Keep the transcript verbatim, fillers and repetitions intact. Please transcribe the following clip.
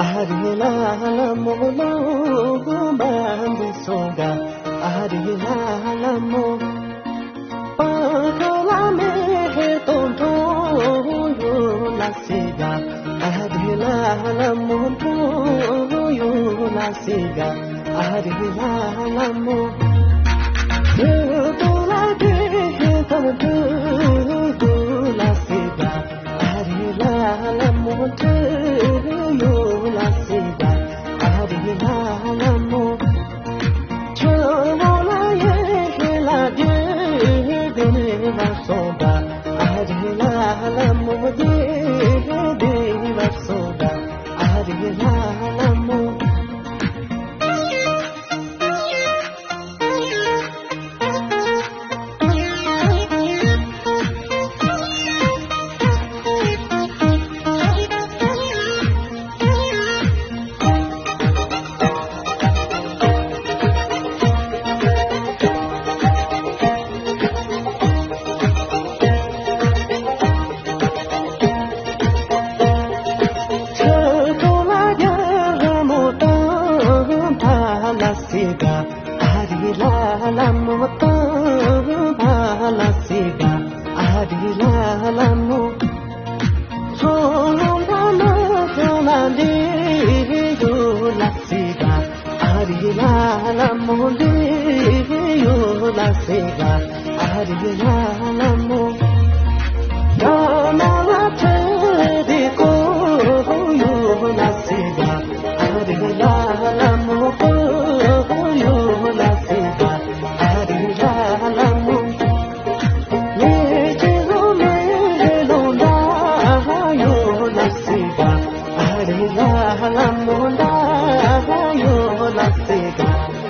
ཨ་རེ་ལ་ལ་མོ་ལོ་མ་འདི་སོང་ག་ཨ་རེ་ལ་ལ་མོ། པ་ཁ་ལ་མེ་ཧེ་ཏོ་འགྲོ་ཡོ་ལ་སི་ག་ཨ་རེ་ལ་ལ་མོ་འགྲོ་ཡོ་ལ་སི་ག་ཨ་རེ་ལ་ལ་མོ། ཧེ་ཏོ་ལ་དེ་ཧེ་ཏོ་འགྲོ་ཡོ་ལ་སི་ག་ཨ་རེ་ལ་ལ་མོ་འགྲོ་ཡོ་ལ་སི་ག་ཨ་རེ་ལ་ལ་མོ། ཆོས་ལོ་ལ་ཡེ་ཤེས་ལ་དེ་དེ་བར་སོང་པ། ཨ་རེ་ལ་ལ་མོ་དེ་དེ་བར་སོང་པ། ཨ་རེ་ལ་ལ་མོ། ཆོས་ལོ་ལ་ཡ་ར་མོ་ཏང་ཕ་ལ་སི་ག་ཨ་རི་ལ་ལ་མོ་ཏང་ཕ་ལ་སི་ག་ཨ་རི་ལ་ལ་མོ། ཚོ་ལོ་ལ་ལ་ལ་ལི་ཡོ་ལ་སི་ག་ཨ་རི་ལ་ལ་མོ་ལི་ཡོ་ལ་སི་ག་ཨ་རི་ལ།